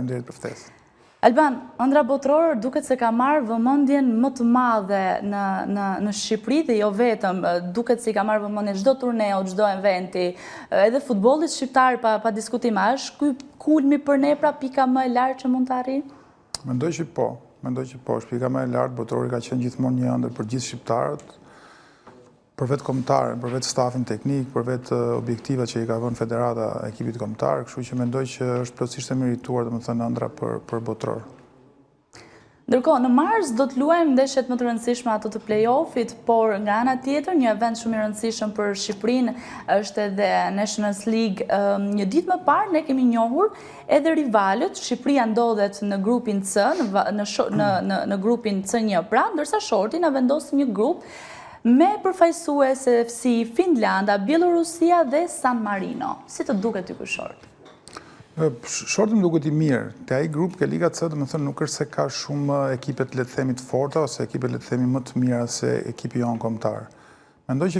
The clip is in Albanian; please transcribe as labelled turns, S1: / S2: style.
S1: Faleminderit për ftesën.
S2: Alban, ëndrra botërore duket se ka marrë vëmendjen më të madhe në në në Shqipëri dhe jo vetëm, duket se i ka marrë vëmendjen çdo turneu, çdo eventi, edhe futbollit shqiptar pa pa diskutim. A është ky kulmi për ne pra pika më e lartë që mund të arrijmë?
S1: Mendoj që po, mendoj që po, është pika më e lartë, botërori ka qenë gjithmonë një ëndërr për gjithë shqiptarët, për vetë kombëtaren, për vetë stafin teknik, për vetë objektivat që i ka vënë federata ekipit kombëtar, kështu që mendoj që është plotësisht e merituar, domethënë ëndrra për për botëror.
S2: Ndërkohë, në mars do të luajmë ndeshjet më të rëndësishme ato të play-offit, por nga ana tjetër, një event shumë i rëndësishëm për Shqipërinë është edhe Nations League. Një ditë më parë ne kemi njohur edhe rivalët, Shqipëria ndodhet në grupin C, në në në në grupin C1 pra, ndërsa shorti na vendosi një grup me përfaqësuese si Finlanda, Bielorusia dhe San Marino. Si të duket ty ky short?
S1: Shorti më duket i mirë. Te ai grup ke Liga C, domethënë nuk është se ka shumë ekipe le të themi të forta ose ekipe le të themi më të mira se ekipi jonë kombëtar. Mendoj që